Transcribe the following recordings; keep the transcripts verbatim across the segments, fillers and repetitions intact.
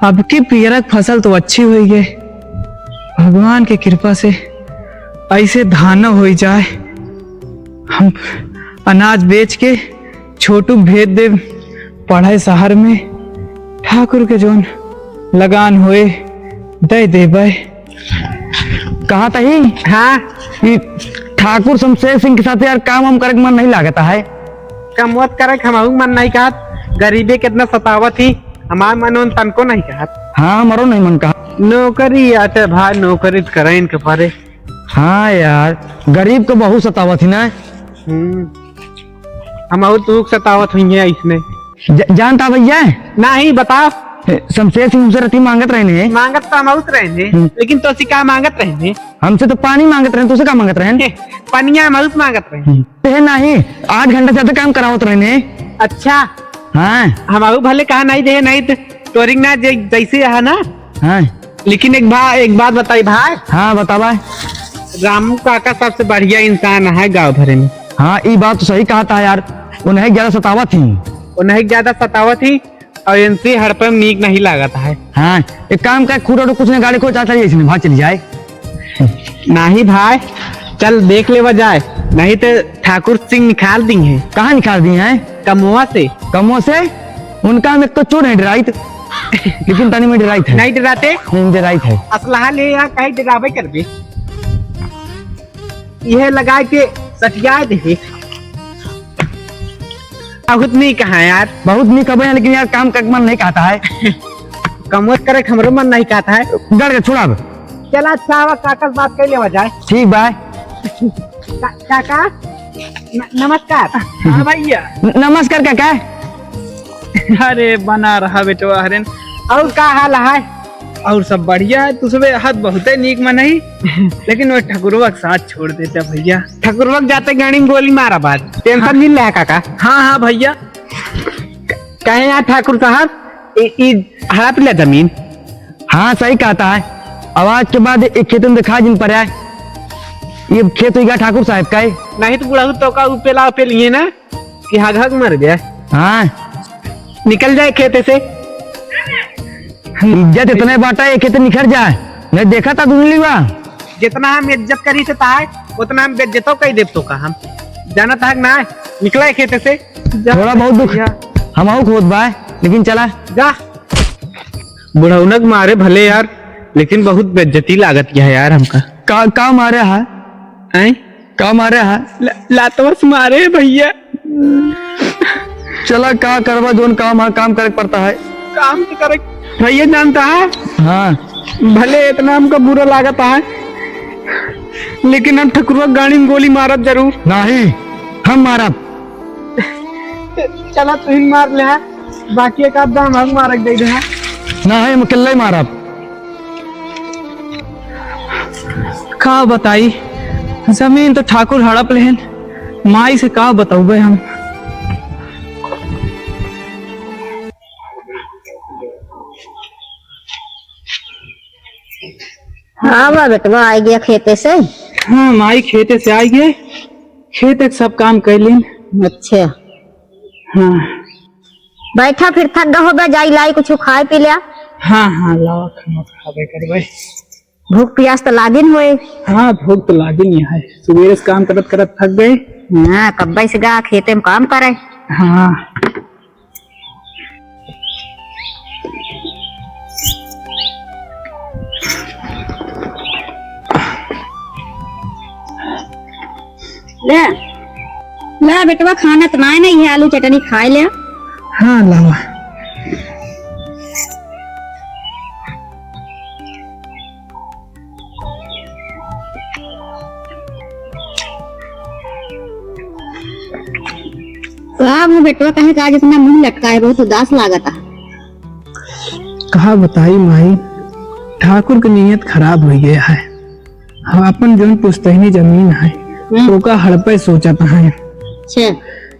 अब की पियरक फसल तो अच्छी होई गए, भगवान के कृपा से ऐसे धान होई जाए, हम अनाज बेच के छोटू भेज दे पढ़े शहर में, ठाकुर के जोन लगान होए दे देबे। कहा तही? हाँ। ई ठाकुर शमशेर सिंह के साथ यार काम वाम करे के मन नहीं लागता है। कमवत करे के हमहू मन नहीं कहत, गरीबे कितना सतावत ही, हमार मन उन तनको नहीं कहत। हाँ, हमरो नहीं मन कहा। नौकरी आते भाई, नौकरी तो करे इनके परे। हाँ यार, गरीब को बहुत सतावत ही ना। हम्म, हमहू तू सतावत हुई है इसने। ज-, जानता भैया? नहीं, बताओ। ए, शमशेर सिंह हमसे रति मांगत रहने। मांगत तो हमहू से रहने, हम्म। लेकिन तोसी का मांगत रहने? हमसे तो पानी मांगत रहने, तुझसे का मांगत रहने? ए, पनिया हमहू से मांगत रहने। हम्म। ते नहीं, आठ घंटा से ज्यादा काम करावत रहने। अच्छा। हाँ। हमहू भले कहा नहीं दे, नहीं तो तोरिक ना जे-, जैसे है ना। हाँ। लेकिन एक भा-, एक बात बताई भाई। हाँ, बतावा। रामू काका सबसे बढ़िया इंसान है गाँव भरे में। हाँ, ई बात तो सही कहता है यार, उन्हें ज्यादा सतावत ही। उन्हें ज्यादा सतावत ही और इनसे हड़पे में नीक नहीं लागत है। हाँ, एक काम कर, खूटा उटा कुछ ना गाड़ी को चाचा इसने भाग चली जाए। नहीं भाई, चल देख लेवा जाए, नहीं तो ठाकुर सिंह निकाल दी है। कहाँ निकाल दी है? कमवा से। कमवा से? उनका हम एक तो चोर है डराइत, लेकिन तनी में डराइत है। नहीं डराते? नहीं डराइत है। असलहा ले यहाँ कहीं डरावे करबे। यह लगा के सटिया दे। बहुत नीक है यार। बहुत नीक हबे, लेकिन यार काम का मन नहीं कहता है। कमवत करे के हमरो मन नहीं कहता है। डर के छोड़ा अब। चला अच्छा आवा, काका से बात कर लेवा जाए। ठीक बा। का-, काका, न-, नमस्कार। हाँ भैया। न-, नमस्कार काका। अरे बना रहा बेटवा हरेन। और का हाल है? और सब बढ़िया है। तू सबे हाथ बहुते नीक मन है, लेकिन वो ठकुरवा के साथ छोड़ देता भैया। ठकुरवा के जाते गाड़ी में गोली मारा बाद। टेंशन हाँ। मिल रहा है काका। हाँ, हाँ भैया। क-, कहे यार ठाकुर साहब, ई, ई हड़प ले जमीन। हाँ, सही कहता है। अब आज के बाद एक खेत में दिखा जिन पर आए। ये खेत होइगा ठाकुर साहब का है। नहीं तो बुढ़ऊ तो का उपेला उपेल ही है ना कि हग हग मर जाए। हाँ। निकल जाए खेते से। इज्जत इतने बाटा है, खेते निखर जाए। नहीं देखा था दुनली बा। जितना हम इज्जत करी से ताए, उतना हम बेइज्जतो कई देब तो का हम। जाना था कि ना, निकला है खेते से। जा। थोड़ा बहुत दुख भैया। हमहू के होत बा, लेकिन चला। जा। बुढ़ौनक मारे भले यार, लेकिन बहुत बेइज्जती लागत है यार हमका। का, का मारे है? हैं? का मारे है? ल-, लातवा से मारे है भैया। चला, का करबा, जोन काम है, काम करे के पड़ता है। काम तो करे भैया जानता है। हाँ। भले इतना हमका बुरा लागत है, लेकिन हम ठकुरवा गाड़ी में गोली मारब जरूर। नहीं, हम मारब। चला, तू ही मार ले, बाकी एक आध दाम हम मारक दे दे। नहीं, हम अकेले ही मारब। का बताई, जमीन तो ठाकुर हड़प लेहन, माई से का बतौबे हम। हाँ बा बेटवा, आ गया खेते से। हाँ माई, खेते से आ गए, खेते के सब काम कर लीन। अच्छा। हाँ। बैठा फिर थक गए होबे, जाई लाई कुछ खाए पी लिया। हाँ, हाँ, लावा खाना खाबे करबे। भूख प्यास तो लागिन होए। हाँ, भूख तो लागिन ही है, सुबेरे से काम करत करत थक गए। हाँ, कब्बे से गा खेते में काम करे। हाँ। ले, ले बेटवा, खाना तो नाय ना, ये आलू चटनी खाए ले। हाँ, लावा। का हो बेटवा, काहे का आज इतना मुंह लटकाए, बहुत उदास लागता। का बताई माई, ठाकुर के नीयत खराब हो गया है। हम अपन जौन पुश्तैनी जमीन है, हम्म। ओका हड़पे सोचत हैं। अच्छा।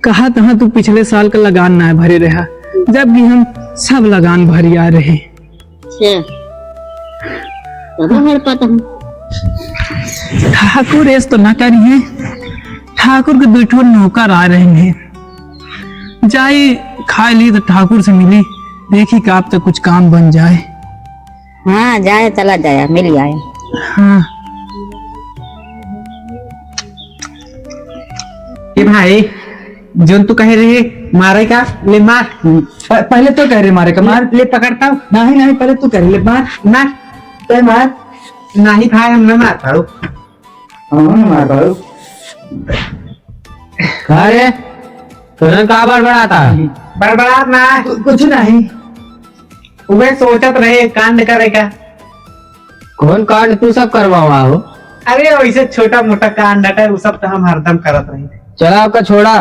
कहा तहाँ तू पिछले साल का लगान ना भरे रहा, जबकि हम सब लगान भरिया रहे। अच्छा। तब हड़पत हम। ठाकुर ऐस तो ना करी है, ठाकुर के दू ठो नौकर आ रहे हैं। जाई खाए ली तो ठाकुर से मिली, देखी का आप तक कुछ काम बन जाए। हाँ, जाए, चला जाए, मिल जाए। हाँ। ए भाई, जोन तू कहे रहे मारे का, ले मार। प-, पहले तो कह रहे मारे का, मार। ले पकड़ता हूँ। नहीं, नहीं, पहले तू कह रहे, ले मार। मार। तय मार। नहीं भाई, हम ना मार पाड़ू। हम ना मार पाड़ू। अरे, तुरंत का बड़बड़ाता? बड़बड़ात ना। कु-, कुछ नहीं। उहे सोचत रहे कांड करे का। कौन कांड तू सब करवावा हो? अरे वैसे छोटा मोटा कांड हटे, उ सब तो हम हरदम करत रही। चला ओका छोड़ा।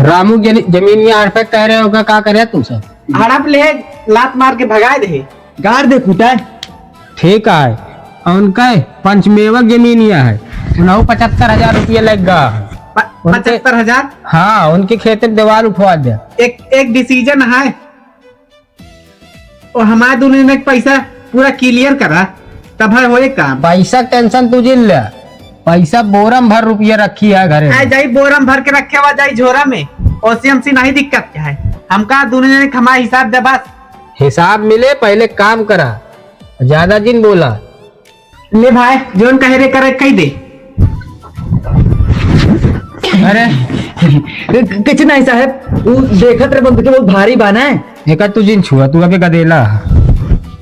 रामू जनी-, जमीनिया हड़पे कह रहे हो का, का करे तू सब? हड़प ले, लात मार के भगाए दे। गाड़ दे कुटा। ठीक है। और उनका पंचमेवा जमीनिया है, उन्हें पचहत्तर हजार रुपया लग गया है। प-, उनके पचहत्तर हजार? हाँ, उनके खेत में दीवार उठवा दे। एक, एक डिसीजन है। और हमारे दोनों जने के पैसा पूरा क्लियर करा, तब है होए काम। पैसा के टेंशन तू जिन ले, पैसा बोरम भर रुपया रखी है घरे में। जाई बोरम भर के रखे हुआ जाई झोरा में, ओसी हमसी नहीं दिक्कत क्या है। हमका दोनों जने के हमारा हिसाब दे बस। हिसाब मिले, पहले काम करा, ज्यादा जिन बोला। ले भाई, जोन कहे रे करे, कही दे। अरे, कुछ नहीं साहब, वो देखत रहे बंदूक बहुत भारी बाना है। एकर तू जिन छुआ, तू अबे गदेला।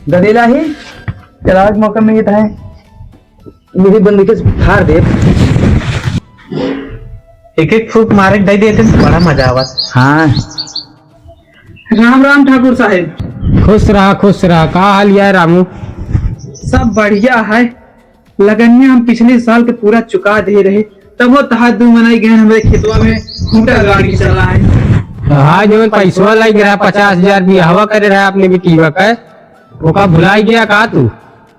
गदेला ही? चला, आज मौका मिलता है, यही बंदूक से फाड़ दे। एक एक फूंक मारे दे देते तो बड़ा मजा आवत। हाँ। राम राम ठाकुर साहेब। खुश रहा, खुश रहा। का हाल या है रामू? सब बढ़िया है। लगनिया हम पिछले साल के पूरा चुका दे रहे, तब वो तहार दू मनई गए हमरे खेतवा में खूंटा गाड़ के चला है। हाँ, जो पैसवा लग रहा पचास हजार बियाहवा करे रहा अपने बिटिया का, ओका भुलाई गया का तू?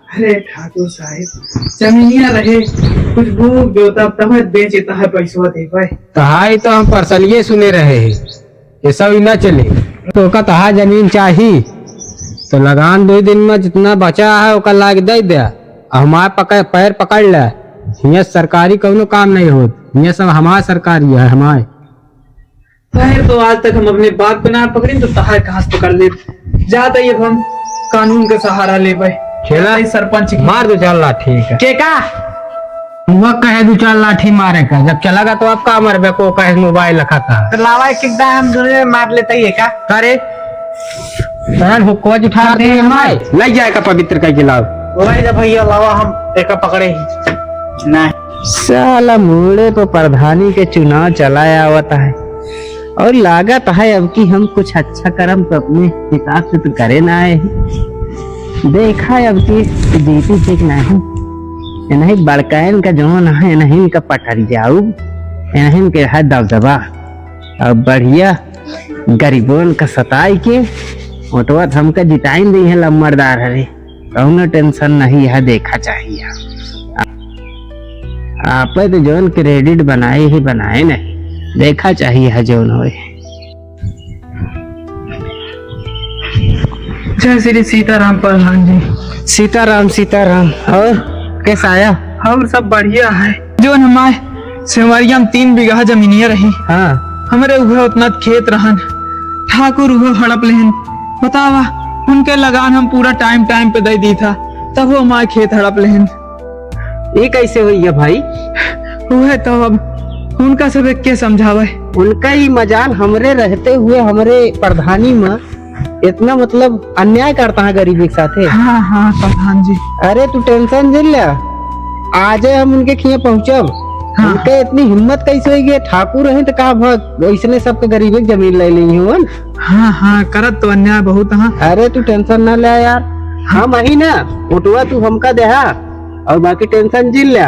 अरे ठाकुर साहेब, जमीनिया रहे, कुछ बूक जोतब तब बेच के तहार पैसवा देबै। तहाई तो हम परसलिए सुने रहे हैं, ये सब ही ना चले। तो ओका तहार जमीन चाही तो लगान दो दिन में जितना बचा है ओका लाग दे दे, आ हमार पकड़, पैर पकड़ ले। हियाँ सरकारी कौनो काम नहीं होत, हियाँ सब हमार सरकारी है, हमार। खैर, तो आज तक हम अपने बाप के ना पकड़िन, तो तहार कहाँ से पकड़ ले? जात ही अब हम कानून का सहारा लेबै। खेला? जात ही सरपंच के। मार दो चार लाठी का। के का? वह कहे दो चार लाठी मारे का, जब चला गा तो अब का मरबे को कहे मोबाइल रखा था। तो लावा एक एक दाए हम दोनों मार लेते ही का? का रे? तहन हुक्कवा उठा दे माय। लग जाए का पवित्र का गिलाव। वही जब भैया लावा हम एक पकड़े ही। नहीं। साला मूड़े पर प्रधानी के चुनाव चला आवत है और लागत है अब की हम कुछ अच्छा करम तो अपने हिसाब से तो करे ना आए हैं। देखा अब की जीती ठीक नहीं, इन्हीं बड़कायन का जौन है, इन्हीं का पटरियाऊ, इन्हीं के है दबदबा। अब बढ़िया गरीबन का सताई के ओटवा हमका जिताइन दी है लम्बरदार हरे। कौनो टेंशन नहीं है, देखा चाहिए। आपे तो जौन क्रेडिट बनाए ही बनाए नहीं, देखा चाहिए है जौन होए। जय श्री सीताराम प्रधान जी। सीताराम, सीताराम। और कैसा आया? और सब बढ़िया है। जौन हमारे सेवरिया में तीन बीघा जमीनिया रही, हाँ। हमरे उहे उतना खेत रहन। ठाकुर उहे हड़प लेहन। बतावा, उनके लगान हम पूरा टाइम टाइम पे दे दी था, तब वो हमारे खेत हड़प लेहन। ये कैसे हुई है भाई? उहे तो अब उनका सब एक के समझावे। उनका ही मजाल हमरे रहते हुए हमरे प्रधानी में इतना मतलब अन्याय करता है गरीबी के साथे। हाँ, हाँ, प्रधान जी। अरे तू टेंशन जिन ले, आजे हम उनके खिया पहुँचब। हाँ। उनके इतनी हिम्मत कैसे होई गई? ठाकुर हैं तो का भ-, इसने सबके गरीबे के जमीन ले ली हुवन। हाँ, हाँ, करत तो अन्याय बहुत, हाँ। अरे तू टेंशन ना ले यार, हाँ। हम अही ना, ओटवा तू हमका देहा और बाकी टेंशन जिन ले।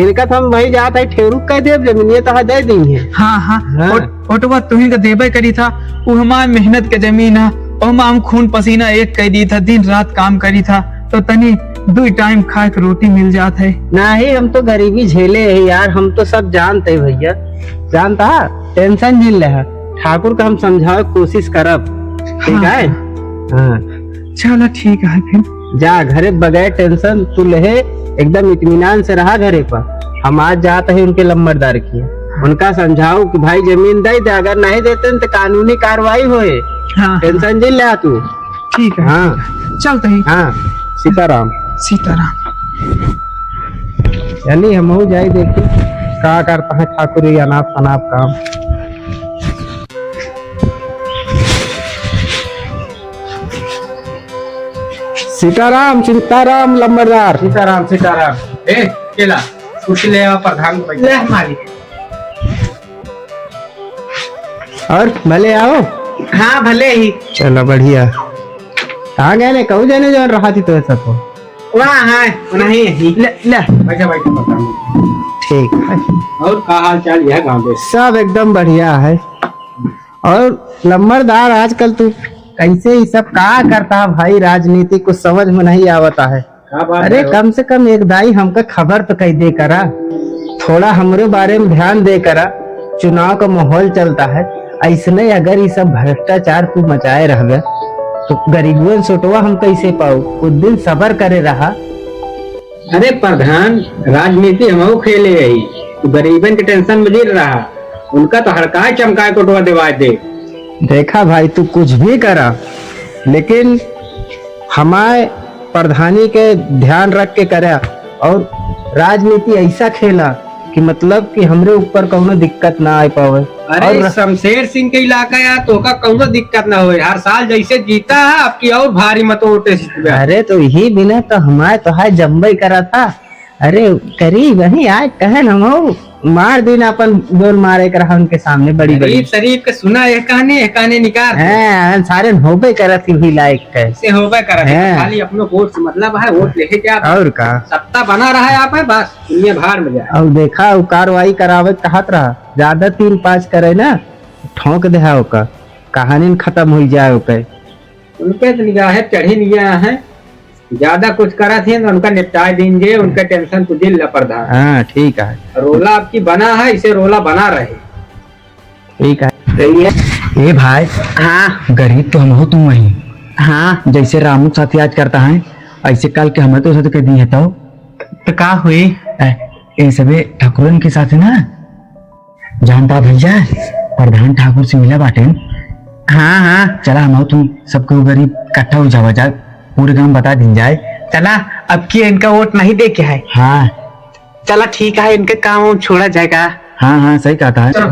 इनका तो हम वही जात है, ठेरू कह देब, जमीनिया तहा दे दी है। हाँ, हाँ। हाँ। ओट-, ओटवा तुही का देबे करी था, वो हमार मेहनत के जमीन है, ओमा हम खून पसीना एक कह दी था, दिन रात काम करी था, तो तनी दुई टाइम खाए के रोटी मिल जात है। नहीं, हम तो गरीबी झेले है यार, हम तो सब जानते हैं भैया, जानता है, टेंशन झेल ले है। ठाकुर का हम समझावे के कोशिश करब, ठीक हाँ। है? हाँ। चला ठीक है फिर। जा घरे बगैर टेंशन तू लेहे, एकदम इत्मीनान से रहा घरे पर। हम आज जात है उनके लम्बरदार की, उनका समझाओ कि भाई जमीन दे दे, अगर नहीं देते न तो कानूनी कार्रवाई होए। हाँ, हाँ। टेंशन जिन ले तू। ठीक है, हाँ। ठीक है। चलते हैं। हाँ। सीताराम। सीताराम। चली, हमहू जाई देखी का करत हैं ठाकुर ई अनाप शनाप काम। सीताराम, सीताराम लंबरदार। सीताराम, सीताराम। ए, केला, कुछ ले आवा, प्रधान को बैठा। ले, मालिक। और भले आओ। हाँ, भले ही। चलो, बढ़िया। कहाँ गए ने? कहू जाने जौन रहा थी तो ऐसा को। वहाँ है, वहीं है। ले, ले। बैठा, बैठा, प्रधान। ठीक है। और का हाल चाल है गाँव में? सब एकदम बढ़िया है। और लंबरदार, आजकल तू कैसे ही सब का करता है भाई? राजनीति कुछ समझ में नहीं आवता है। का बात अरे, है? कम से कम एक दाई हमका खबर तो कह दे करा, थोड़ा हमरे बारे में ध्यान दे करा। चुनाव का माहौल चलता है, ऐसने अगर ये सब भ्रष्टाचार तू मचाए रहबे तो गरीबवन सोटवा हम कैसे पाऊ? कुछ दिन सबर करे रहा। अरे प्रधान, राजनीति हमहू खेले रही, तू गरीबन के टेंशन में जिन रहा, उनका तो हड़काए चमकाए कोटवा देवाए दे। देखा भाई, तू कुछ भी करा, लेकिन हमारे प्रधानी के ध्यान रख के करा, और राजनीति ऐसा खेला कि मतलब कि हमरे ऊपर कौनो दिक्कत ना आ पावे। अरे, और शमशेर सिंह के इलाका यार, तोहका कौनो दिक्कत ना होए। हर साल जैसे जीता है, अब की और भारी मत वोटे से जीतबे। अरे, तो यही बिना तो हमारे तो है जम्बई करा था। अरे, करीब वही आज कहे न हो, मार दिन अपन जोन मारे के रहा उनके सामने बड़ी बड़ी। गरीब शरीफ के सुना, यह कहने, यह कहने निकाल। हैं, सारे होबे करत ही भी लायक है। से होबे करत है, हैं। खाली अपनो वोट से मतलब है, वोट लेके क्या? और का? सत्ता बना रहा है आप, है बस। दुनिया भाड़ में जाए। और देखा, वो कार्रवाई करावे कहत रहा, ज्यादा तीन पाँच करे ना, ठोंक देहा ओका, कहानी न खत्म हो जाए ओके। उनके तो निगाहे चढ़ी निया है, ज्यादा कुछ करा थी तो उनका निपटाए दीन जे, उनका टेंशन तो दिल ला प्रधान। हाँ, ठीक है। रोला आपकी बना है, इसे रोला बना रहे। ठीक है। सही है। ए भाई, हाँ। गरीब तो हम हो, तू वही। हाँ। जैसे रामू के साथ आज करता है, ऐसे कल के हमें तो साथ कर दी है तो। तो का हुई? ए, ए सबे ठाकुरन के साथ है ना, जानता भैया, प्रधान ठाकुर से मिला बाटे। हाँ, हाँ। चला हम तुम सबको गरीब इकट्ठा हो जावा जाए, पूरे गांव बता दिन जाए। चला, अब की इनका वोट नहीं दे के है। हाँ। चला ठीक है, इनके काम छोड़ा जाएगा। हाँ, हाँ, सही कहता है। चलो।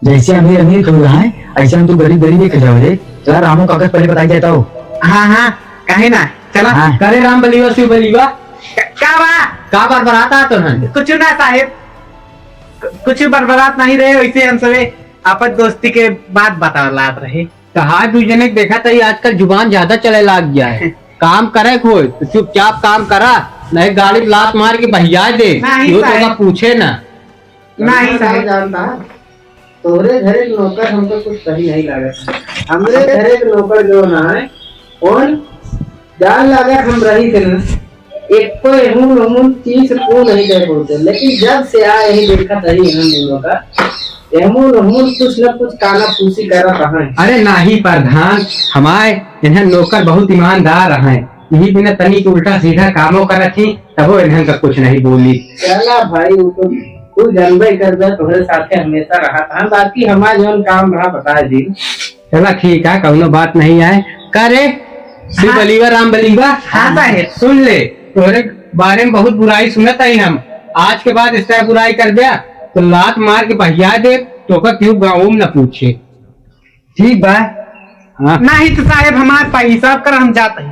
जैसे अमीर अमीर खोल रहा है, ऐसे हम तो गरीब गरीब ही खा जाओ रे। चला रामू कागज पहले बताई जाता हो। हाँ, हाँ, काहे ना, चला। हाँ। करे राम बलिवा शिव बलिवा। क-, का बा? का बरबराता तो है? कुछ ना साहेब, क-, कुछ बरबरात नहीं रहे, वैसे हम सबे आपस दोस्ती के बात बतलात रहे। कहा दू जने के देखा तही आजकल जुबान ज्यादा चले लाग गया है। काम करे के होए तो चुपचाप काम करा, नहीं गाड़ी पे लात मार के बहिया दे। नहीं यो तो साहेब। का पूछे ना। नहीं साहेब। जानता, तोहरे घरे के नौकर हमको कुछ सही नहीं लागत। हमरे घरे के नौकर जो ना है, कौन जान लागत हम रही थे ना, एको एहून ओहून चीज को नहीं दे बोलते, लेकिन जब से आए ही देखत रही हम दोनों का, एहून ओहून कुछ न कुछ काना फूसी करत हैं। अरे नाही प्रधान, हमारे इन्हें नौकर बहुत ईमानदार हैं, यही बिना तनी के उल्टा सीधा कामों करत ही, तबो इन्हें का कुछ नहीं बोली। चला भाई, वो तो तू जानबे करबे, तोहरे साथे हमेशा रहा था, बाकी हमार जौन काम रहा बता दी। चला ठीक है, कौनो बात नहीं है। का रे, शिव हाँ। बलीवा, राम बलीवा? हाँ साहेब। सुन ले, तोहरे बारे में बहुत बुराई सुनत आई हम। आज के बाद इस तरह बुराई कर दिया तो लात मार के बहिया दे, तो का क्यों गाँव में न पूछे। ठीक बा। हाँ। नहीं तो साहेब हमार पा हिसाब कर, हम जात ही।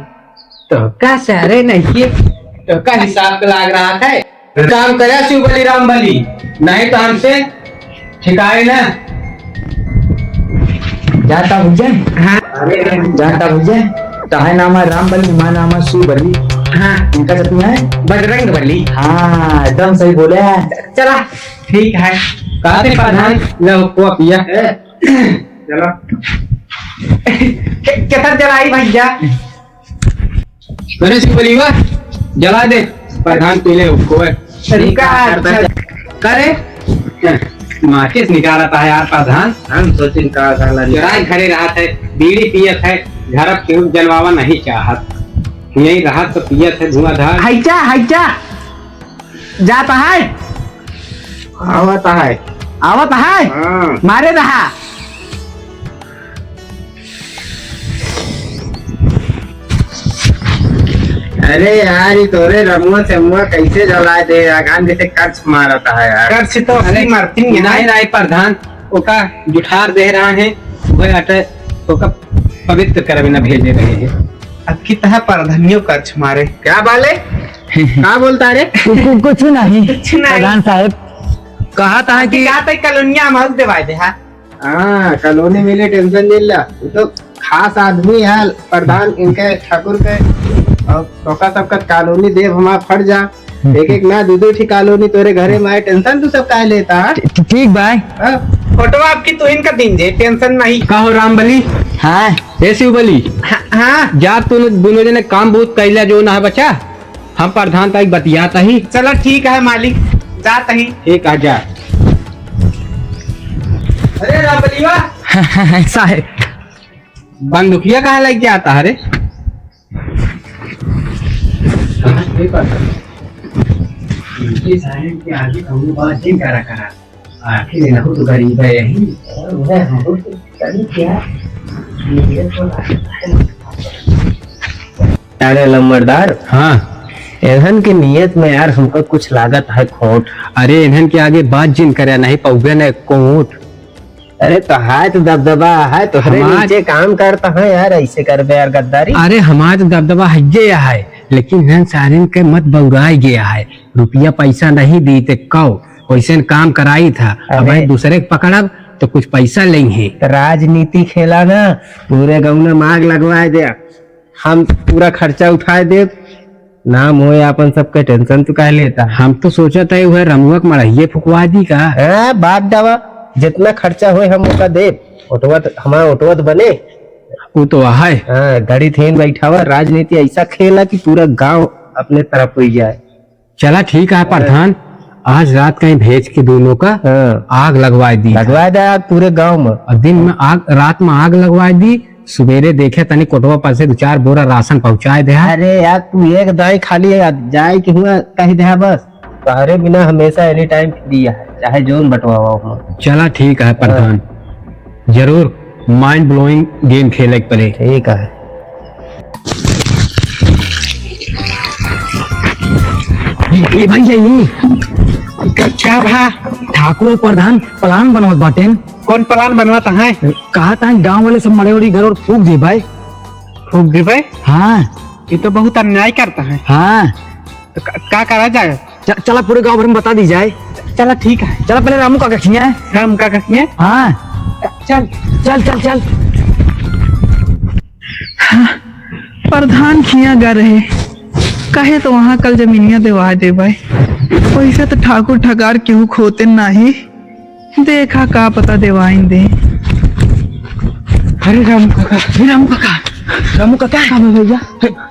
तो का सारे नहीं, तो का हिसाब के लाग रहा है? काम करे शिव बली राम बली, नहीं तो हमसे ठिकाए ना। जानता भैया? हाँ। जानता भैया? ताहे नाम है राम बली, हमारा नाम है शिव बली। हाँ। इनका जतनी है? बजरंग बली। हाँ, एकदम सही बोले। चला, ठीक है। कहा थे प्रधान? लो, को पिया। चलो। के-, केतर जलाई भैया? करे शिव बलिवा, जला दे। प्रधान पीले उसको है। रुका, करे? माचिस निकालता है यार प्रधान। हम सोचिन का साला चुराए घरे रहत है, बीड़ी पियत है, घर अब केहू जलवावा नहीं चाहत। यही रहत तो पियत है धुआंधार। हैचा, हैचा। जात है? आवत है। आवत है? हाँ। मारे रहा। अरे यार, ये तोरे रमुआ से मुआ कैसे जला दे यार, गान जैसे कर्च मारता है यार। कर्च तो असली अरे, मारती नहीं है। नहीं, नहीं, प्रधान, ओका जुठार दे रहा है, वह अटे ओका पवित्र करे बिना भेजे रहे हैं। अब की तहा प्रधानियों कर्च मारे। क्या बाले? का बोलता रे? कु-, कु-, कुछ नहीं। कुछ नहीं। प्रधान साहब। कहा था अब की कि कहा था कॉलोनिया हम देवाए दे, हाँ? हाँ, कॉलोनी मिले, tension नहीं ला। वो तो खास आदमी है, प्रधान इनके ठाकुर के, और तोका सबका कॉलोनी देव हमार फट जा। एक एक ना दू दू ठी कॉलोनी तोरे घरे में आए, tension तू सब काहे लेता है? ठी-, ठीक भाई। हाँ? फोटो आपकी तू इनका दिन जे, tension नहीं। का हो रामबली? हाँ। ए शिवबली? हाँ, हाँ। जा तू दोनों जने काम बहुत कैला जो ना है बच्चा। हम प्रधान ताई बतियात ही। चलो ठीक है मालिक, जात ही। ठीक है, जा। अरे रामबलिया। साहेब। बंदूकिया कहाँ लग जाता है रे? इनके साहेब के आगे कौनो बात नहीं करा करा। आखिर इनहू तो गरीब है यही। और उधर हम लोग तो गरीब क्या? ये तो अरे लम्बरदार। हाँ। इन्हन के नियत में यार हमको कुछ लागत है खोट। अरे इन्हन के आगे बात जिन करे नहीं पौबे न कोट। अरे तो है तो दबदबा है, तोहरे हमार नीचे काम करता है यार, ऐसे करबे यार गद्दारी। अरे हमार तो दबदबा है ये है, लेकिन इन्हन सारिन के मत बौराए गया है, रुपया पैसा नहीं दी ते कौ वैसे काम कराई था। अब अरे। भाई दूसरे के पकड़ब तो कुछ पैसा लेंगे। तो राजनीति खेला ना, पूरे गाँव में आग लगवाए दे, हम पूरा खर्चा उठाए देब, नाम होए आपन सबके, tension तू काहे लेता? हम तो सोचत है वह रमुआ के मड़हिए फुकवा दी का? हाँ, बात दवा, जितना खर्चा होए हम ओका देब, ओटवत, हमारा ओटवत बने। वो तो है। हाँ, घड़ी थेन बैठावा, राजनीति ऐसा खेला कि पूरा गांव अपने तरफ हो जाए। चला ठीक है प्रधान, आज रात कहीं भेज के दोनों का हाँ। आग लगवा दी। लगवा दे आग पूरे गांव में। और दिन में आग, रात में आग लगवा दी, सुबेरे देखे तनी कोटवा पर से दो चार बोरा राशन पहुंचाए दे। अरे यार तू एक दाई खाली है, जाए के हुआ कह दे बस। तोहरे बिना हमेशा any time free है, चाहे जोन बंटवावा हो। चला ठीक है प्रधान। जरूर mind blowing game खेले के पड़े। ठीक है। ए भाई, ये क-, क्या भा? ठाकुर और प्रधान plan बनवत बाटेन। कौन plan बनवत है? कहा था गांव वाले सब मड़े उड़ी घर और फूंक दे भाई। फूंक दे भाई? हाँ। ये तो बहुत अन्याय करता है। हाँ। तो का, का करा जाए? च-, चला पूरे गांव भर में बता दी जाए। चला ठीक है। चला पहले रामू काका खिया है। रामू काका खिया? हाँ। चल। चल, चल, चल। हाँ, प्रधान खिया गा रहे। कहे तो वहाँ कल जमीनिया देवा दे भाई। वैसे तो ठाकुर ठकार केहू खोते नाही। देखा का पता देवाइन दे। अरे रामू काका, अरे रामू काका, रामू काका। का बा भैया?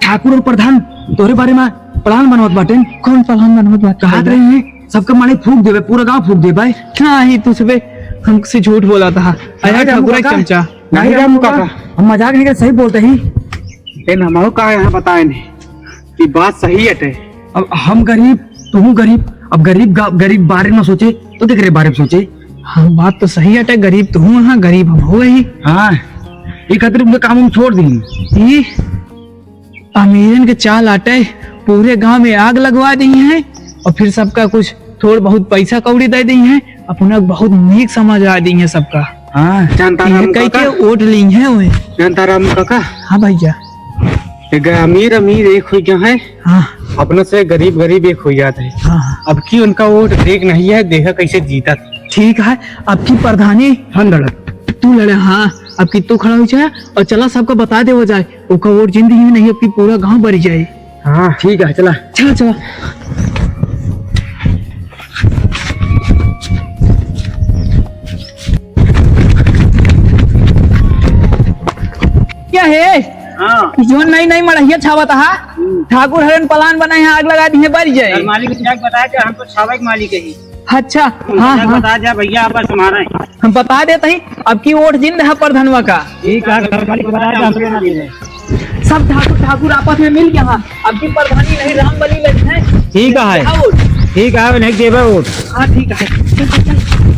ठाकुर और प्रधान तोरे बारे में plan बनवत बाटेन। कौन plan बनवत बाटेन कहत भैया? रहे हैं, सबके माने फूंक देबे, पूरा गांव फूंक देबे। नाही, तू सबे हमसे झूठ बोला था। अरे अरे रामू ठाकुर काका, चमचा। नाही रामू काका, हम मजाक नहीं कर, सही बोलते ही। लेकिन हमहू का यहाँ बताए नहीं कि बात सही अटे। अब हम गरीब, तू गरीब, अब गरीब गा-, गरीब बारे में सोचे, तो केकरे बारे में सोचे? हाँ, बात तो सही अटे, गरीब तू हाँ, गरीब हम हो ही। हाँ, ये खातिर उनका काम हम छोड़ दी। ई अमीरन के चाल आटे, पूरे गांव में आग लगवा दी है और फिर सबका कुछ थोड़ बहुत पैसा कौड़ी दे दी है, अपना बहुत नीक समझ आ दी है सबका। हाँ, जानता ये रामू कह काका। के वोट ली है ओए। जानता रामू काका। हाँ भैया। एक अमीर अमीर एक हो गया है। हाँ। अपना से गरीब गरीब एक हो जाता है। हाँ, हाँ। अब की उनका वोट देख नहीं है, देखा कैसे जीता। ठीक है, अब की प्रधानी हम लड़त। तू लड़े, हाँ, अब की तू खड़ा हो जाए और चला सबका बता दे हो जाए। ओका वोट जिन दी है नहीं, अब की पूरा गांव बरी जाए। हाँ। ठीक है, चला। चला, चला। क्या है? हाँ। जोन नई नई मड़हिया छावत हा? हम्म। ठाकुर हरन plan बनाए हैं, आग लगा दी है, बरी जाए। सर, मालिक जाके बता दे, हम तो छावे के मालिक है। अच्छा, हम हाँ, जाके हाँ। बता दे भैया, आप बस हमारा है। हम बता देते ही, अब की वोट जिन रहा प्रधानवा का। ठीक है, घर मालिक बता दे, हम सब ठाकुर, ठाकुर आपस में मिल के, हाँ, अब की प्रधानी नहीं राम बलि लगी है। ठीक है। हाँ, वोट। ठीक है, नहीं देबे वोट। हाँ, ठीक है। चल, चल, चल।